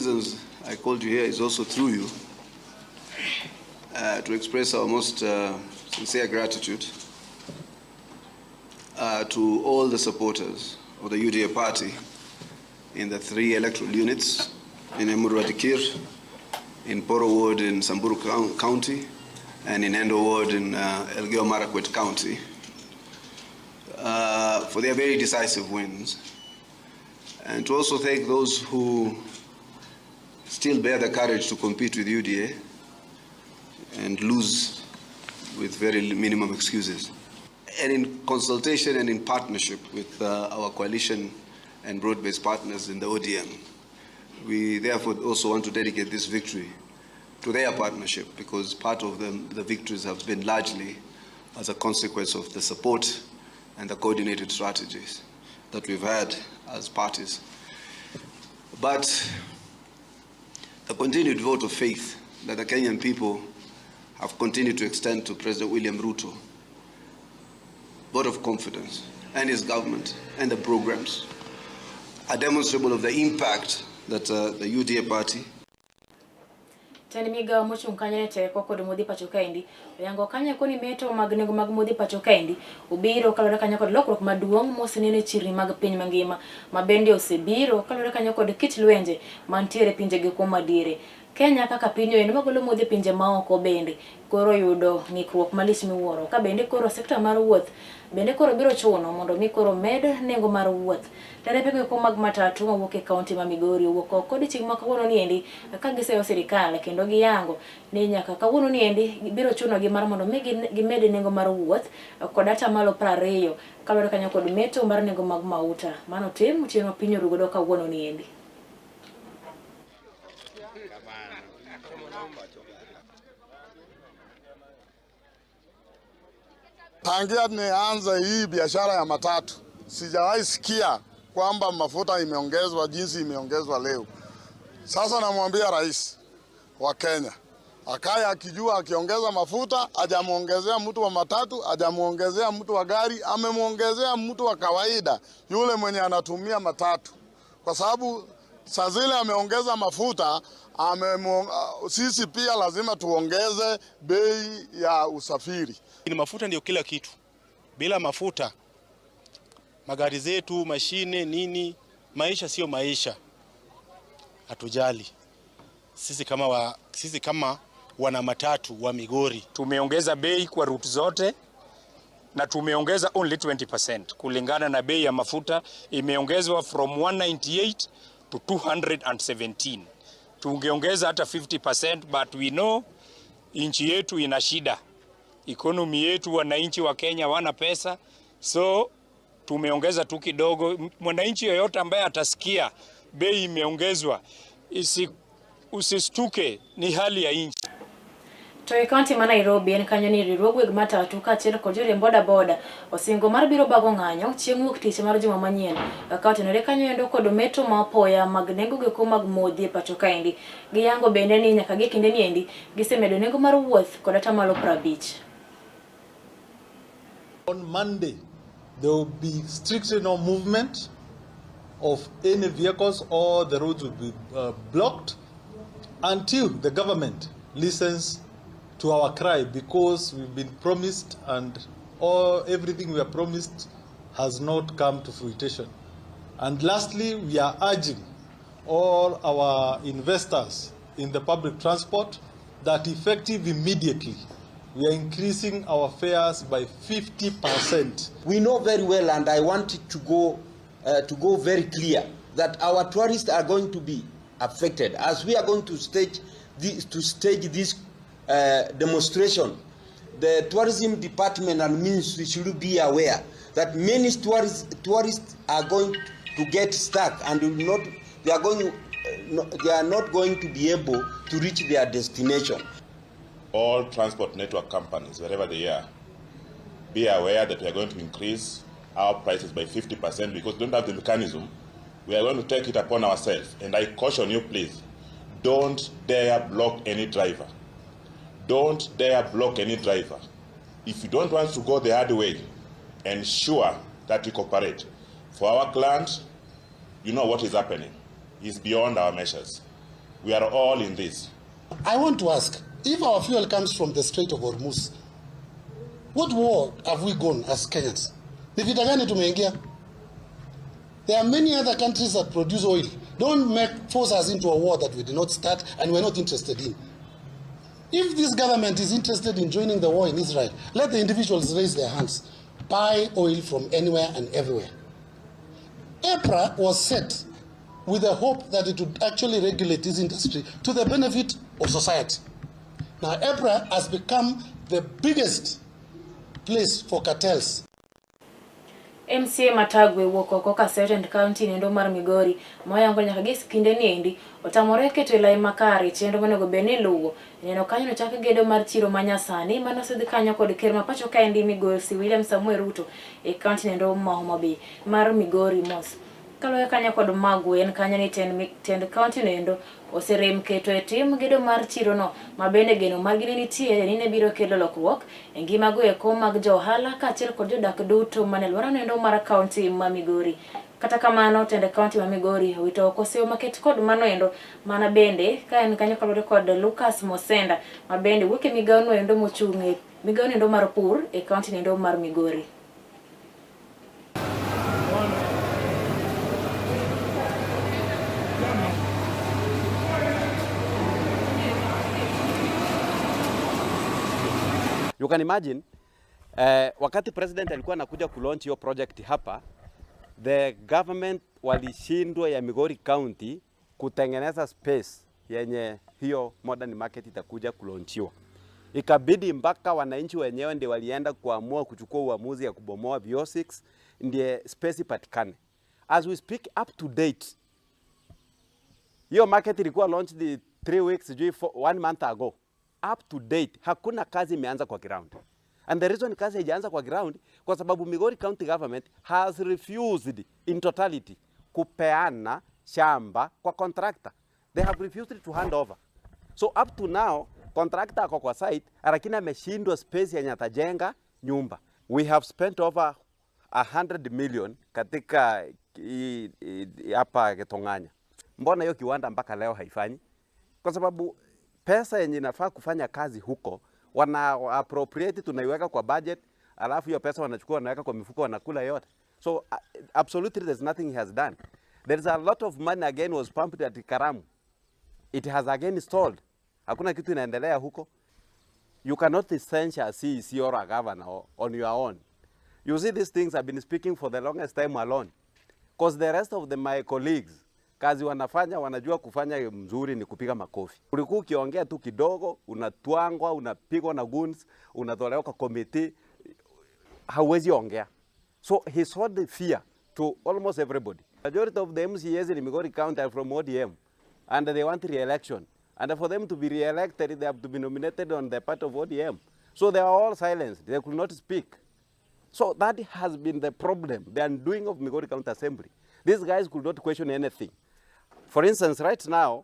reasons I called you here is also through you to express our most sincere gratitude to all the supporters of the UDA party in the 3 electoral units in Emurua Dikirr, in Poro Ward in Samburu County, and in Endo Ward in Elgeyo Marakwet County, for their very decisive wins, and to also thank those who still bear the courage to compete with UDA and lose with very minimum excuses. And in consultation and in partnership with our coalition and broad-based partners in the ODM, we therefore also want to dedicate this victory to their partnership, because part of the victories have been largely as a consequence of the support and the coordinated strategies that we've had as parties. But the continued vote of faith that the Kenyan people have continued to extend to President William Ruto, vote of confidence, and his government and the programs, are demonstrable of the impact that the UDA party. Tend migawo mochung' kanyo ne teko kod modhi pacho kaendi oyango kanyo koni meto mag nengo mag modhi pacho kaendi obiro kaluwore kanyo kod lokruok maduong' moseneno e chirni mag piny mangima ma bende osebiro kaluwore kanyo kod kit lwenje mantiere pinjegi kuom adiere. Kenya kaka piny oendo magolo modhi e pinje maoko bende koro yudo ng'ikruok malich miwuoro ka bende koro sekta mar wuoth bende koro biro chuno mondo mi koro med nengo mar wuoth. Derepego eko mag matatu mawuok e kaunti ma Migori owuok oko odiochieng' ma kawuono niendi ka giseyo sirikal kendo giyango ni nyaka kawuono niendi biro chunogi mar mondo mi gimed nengo mar wuoth kod atamalo 20 kaluwore kanyo kod meto mar nengo mag mauta. Mano tim otieno ma piny orugodo kawuono niendi. Tangia nianze hii biashara ya matatu sijawahi sikia kwamba mafuta imeongezwa jinsi imeongezwa leo. Sasa namwambia rais wa Kenya akaye akijua akiongeza mafuta hajamuongezea mtu wa matatu, hajamuongezea mtu wa gari, amemuongezea mtu wa kawaida yule mwenye anatumia matatu. Kwa sababu saa zile ameongeza mafuta, sisi pia lazima tuongeze bei ya usafiri. Ni mafuta ndio kila kitu. Bila mafuta magari zetu, mashine, nini, maisha sio maisha. Hatujali. Sisi kama wana matatu wa Migori tumeongeza bei kwa route zote na tumeongeza only 20% kulingana na bei ya mafuta imeongezwa from 198 to 217. Tungeongeza hata 50%, but we know nchi yetu ina shida. Economy yetu, wananchi wa Kenya wana pesa, so tumeongeza tu kidogo. Mwananchi yoyote ambaye atasikia bei imeongezwa, usistuke, ni hali ya nchi. To e kaunti ma Nairobi en kanyo ni riwruog weg matatu kaachiel kod joriemb boda boda osingo mar biro bago ng'anyo chieng' wuok tich mar juma manyien ka otenore kanyo endo kod meto ma apoya mag nengo geko mag modhi e pacho kaendi. Giyango bende ni nyaka gi kinde niendi gisemedo nengo mar wuoth kod atamalo 50. On Monday there will be strictly no movement of any vehicles or the roads will be blocked until the government listens to our cry, because we've been promised and everything we are promised has not come to fruition. And lastly, we are urging all our investors in the public transport that effective immediately, we are increasing our fares by 50%. We know very well, and I want it to go very clear, that our tourists are going to be affected as we are going to stage this demonstration. The tourism department and ministry should be aware that many tourists are going to get stuck and will not, they are going, no, they are not going to be able to reach their destination. All transport network companies, wherever they are, be aware that we are going to increase our prices by 50% because we don't have the mechanism. We are going to take it upon ourselves. And I caution you, please, don't dare block any driver. Don't dare block any driver. If you don't want to go the hard way, ensure that you cooperate. For our client, you know what is happening. It's beyond our measures. We are all in this. I want to ask, if our fuel comes from the Strait of Hormuz, what war have we gone as Kenyans? Ni vita gani tumeingia? There are many other countries that produce oil. Don't force us into a war that we did not start and we're not interested in. If this government is interested in joining the war in Israel, let the individuals raise their hands. Buy oil from anywhere and everywhere. EPRA was set with the hope that it would actually regulate this industry to the benefit of society. Now, EPRA has become the biggest place for cartels. MCA Matagwe wuok oko ka Serent County nendo mar Migori moyango nyaka gi kinde niendi otamore keto e lai makare chenro monego bed ni iluwo neno kanyo nochak gedo mar chiro manyasani manosedhi kanyo kod ker ma pacho kaendi migosi William Samuel Ruto e county nendo ma Homa Bay mar Migori mos. Kaluwore kanyo kod Magwen kanyo ni tend county noendo oserem keto e tim gedo mar chirono ma bende geno margi ne nitie ni ne biro kelo lokruok e ngimago eko mag jo ohala kaachiel kod jodak duto mane alwora noendo mar county ma Migori. Kata kamano tend county ma Migori owito oko sewo maket kod mano endo mana bende ka en kanyo kaluwore kod Lucas Mosenda ma bende wuok e migawo noendo mochung' e migawo noendo mar pur e county noendo mar Migori. You can imagine wakati president alikuwa anakuja kulaunch hiyo project hapa, the government walishindwa ya Migori County kutengeneza space yenye hiyo modern market itakuja kulaunchiwa. Ikabidi mpaka wananchi wenyewe ndio walienda kuamua kuchukua uamuzi ya kubomoa VO6 ndiye space ipatikane. As we speak up to date, hiyo market ilikuwa launched 3 weeks, sijui 1 month ago. Up to date, hakuna kazi imeanza kwa ground. And the reason kazi haijaanza kwa ground, kwa sababu Migori County Government has refused in totality kupeana shamba kwa contractor. They have refused to hand over. So up to now, contractor ako kwa site, lakini ameshindwa space yenye atajenga nyumba. We have spent over 100 million katika hapa Getong'anya. Mbona hiyo kiwanda mpaka leo haifanyi? Kwa sababu pesa yenye inafaa kufanya kazi huko wana appropriate, tunaiweka kwa budget, alafu hiyo pesa wanachukua wanaweka kwa mifuko wanakula yote. So absolutely there's nothing he has done. There is a lot of money again was pumped at Karamu. It has again stalled. Hakuna kitu inaendelea huko. You cannot censure a CEC or a governor on your own. You see, these things I've been speaking for the longest time alone. Because the rest of my colleagues, kazi wanafanya, wanajua kufanya mzuri ni kupiga makofi. Ulikuwa ukiongea tu kidogo, unatwangwa, unapigwa na goons, unatolewa kwa committee, hauwezi ongea. So he saw the fear to almost everybody. Majority of the MCAs in Migori County are from ODM and they want re-election. And for them to be re-elected, they have to be nominated on the part of ODM. So they are all silenced. They could not speak. So that has been the problem, the undoing of Migori County Assembly. These guys could not question anything. For instance, right now,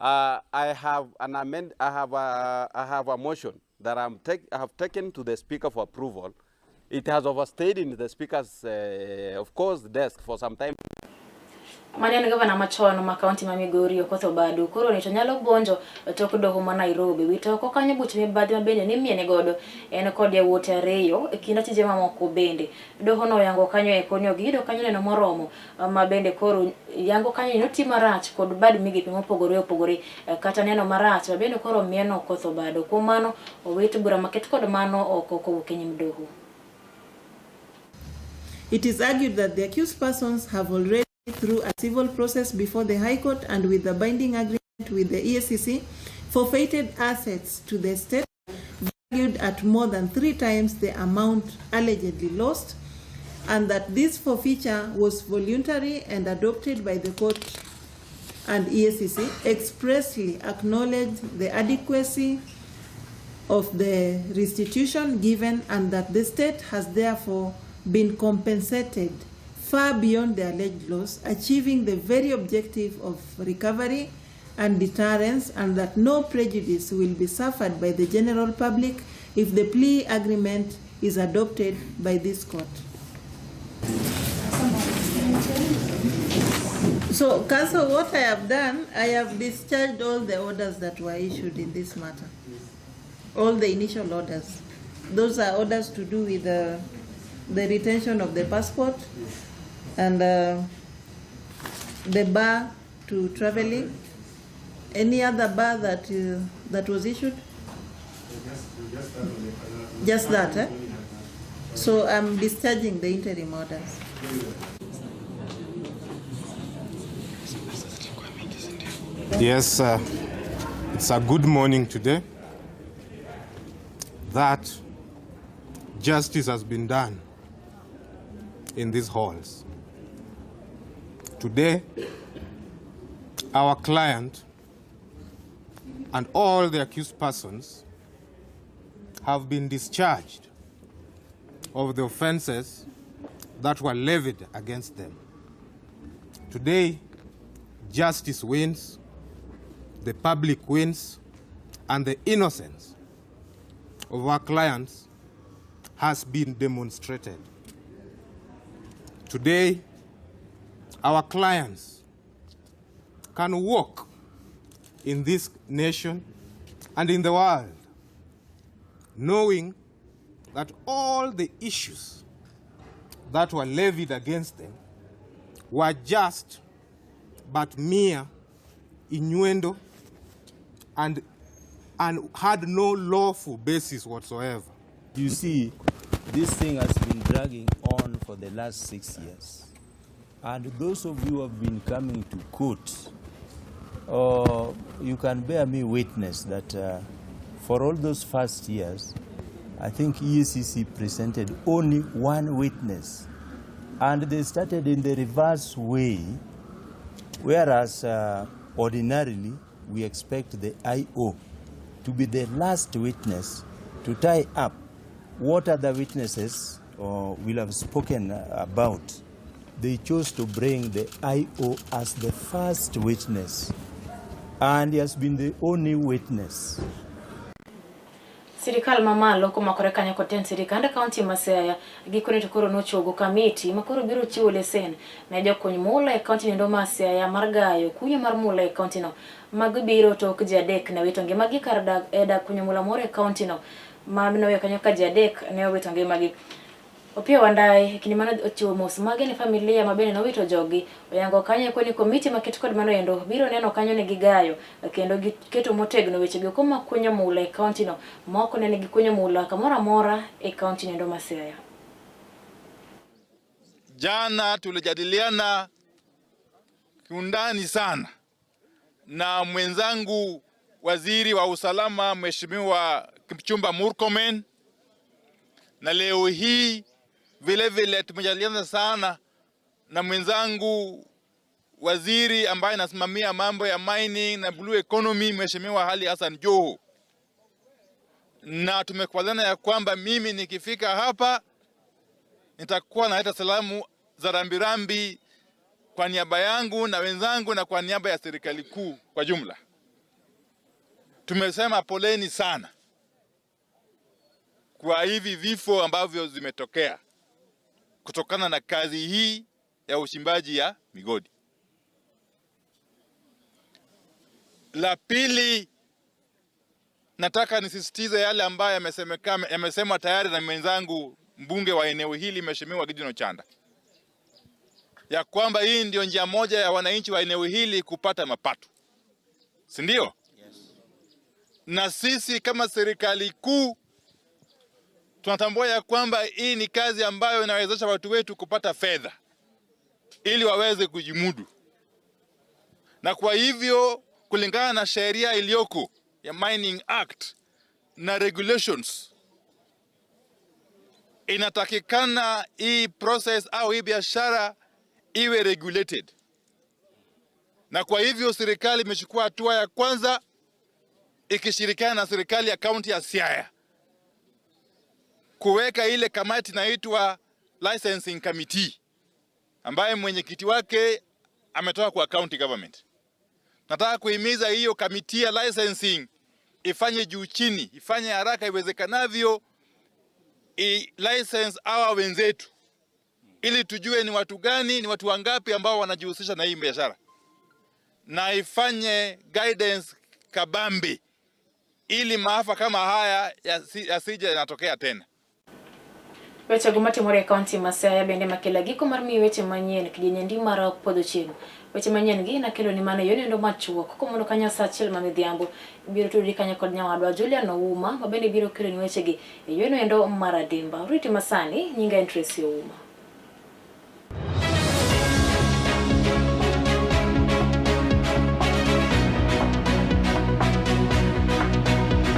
I have an amend, I have a motion that I have taken to the speaker for approval. It has overstayed in the speaker's, of course, desk for some time. Mane en gavana machon ma kaunti ma Migori Okoth Obado koro ni to nyalo bonjo tok doho ma Nairobi wito oko kanyo buch mibadhi ma bende ni miene godo en kod yawuote ariyo e kind tije mamoko bende. Doho no oyango kanyo eko ni giyudo kanyo neno moromo ma bende koro yango kanyo ni oti marach kod bad migepe mopogore opogore kata neno marach ma bende koro mieno Okoth Obado. Kuom mano owit bura maket kod mano oko kowuok e nyim doho. It is argued that the accused persons have already, through a civil process before the High Court and with the binding agreement with the EACC, forfeited assets to the state valued at more than 3 times the amount allegedly lost, and that this forfeiture was voluntary and adopted by the court and EACC, expressly acknowledged the adequacy of the restitution given and that the state has therefore been compensated far beyond the alleged loss, achieving the very objective of recovery and deterrence, and that no prejudice will be suffered by the general public if the plea agreement is adopted by this court. So, Counsel, what I have done, I have discharged all the orders that were issued in this matter. All the initial orders. Those are orders to do with the retention of the passport and the bar to traveling. Any other bar that was issued? Just that, eh? So I'm discharging the interim orders. Yes, it's a good morning today that justice has been done in these halls. Today, our client and all the accused persons have been discharged of the offenses that were levied against them. Today, justice wins, the public wins, and the innocence of our clients has been demonstrated. Today, our clients can walk in this nation and in the world knowing that all the issues that were levied against them were just but mere innuendo and had no lawful basis whatsoever. You see, this thing has been dragging on for the last 6 years. And those of you who have been coming to court, you can bear me witness that for all those first years, I think EACC presented only one witness. And they started in the reverse way, whereas ordinarily we expect the IO to be the last witness to tie up what other witnesses will have spoken about. They chose to bring the IO as the first witness, and he has been the only witness. Sirikal mamalo komakore kanyo kod tend sirikand kaunti ma Siaya gikone to koro nochogo kamiti ma koro biro chiwo lesen ne jokuny mula e kaunti noendo ma Siaya mar gayo kunyo mar mula e kaunti no. Mago biro tok ji adek ne wito ngimagi kar dak e dak kunyo mula moro e kaunti no ma noweyo kanyo ka ji adek ne owito ngimagi. Opiyo Wandayi e kinde mane ochiwo mos mage ne familia ma bende nowito joggi oyango kanyo eko ni komiti maket kod mano endo biro neno kanyo ni gigayo kendo giketo motegno weche go mag kunyo mula e kaunti no ma ok one ni gikunyo mula kamoro amora e kaunti noendo ma Siaya. Jana tulijadiliana kiundani sana na mwenzangu waziri wa usalama Mheshimiwa Kipchumba Murkomen, na leo hii vile vile tumejadiliana sana na mwenzangu waziri ambaye anasimamia mambo ya mining na blue economy Mheshimiwa Ali Hassan Joho, na tumekubaliana ya kwamba mimi nikifika hapa nitakuwa naleta salamu za rambirambi kwa niaba yangu na wenzangu na kwa niaba ya serikali kuu kwa jumla. Tumesema poleni sana kwa hivi vifo ambavyo zimetokea kutokana na kazi hii ya uchimbaji ya migodi. La pili, nataka nisisitize yale ambayo yamesemwa tayari na mwenzangu mbunge wa eneo hili Mheshimiwa Gideon Ochanda, ya kwamba hii ndio njia moja ya wananchi wa eneo hili kupata mapato, si ndio? Yes. Na sisi kama serikali kuu tunatambua ya kwamba hii ni kazi ambayo inawezesha watu wetu kupata fedha ili waweze kujimudu, na kwa hivyo kulingana na sheria iliyoko ya Mining Act na regulations, inatakikana hii process au hii biashara iwe regulated. Na kwa hivyo serikali imechukua hatua ya kwanza ikishirikiana na serikali ya kaunti ya Siaya kuweka ile kamati inaitwa licensing committee ambaye mwenyekiti wake ametoka kwa county government. Nataka kuhimiza hiyo kamiti ya licensing ifanye juu chini, ifanye haraka iwezekanavyo, i license hawa wenzetu ili tujue ni watu gani, ni watu wangapi ambao wanajihusisha na hii biashara. na ifanye guidance kabambe ili maafa kama haya yasije yanatokea tena. Wechego matimore e kaunti ma Siaya bende makelo giko mar miyo weche manyien kidienje mar podho chieng'. Weche manyien gi nakelo ni mana yono machuok komondo kanyo saa achiel ma midhiambo. Ibiro tudri kanyo kod nyawadwa Julian Ouma ma bende biro kelo ni wechegi e yono endo mar adimba. Oriti masani, nyinga en Tracy Ouma.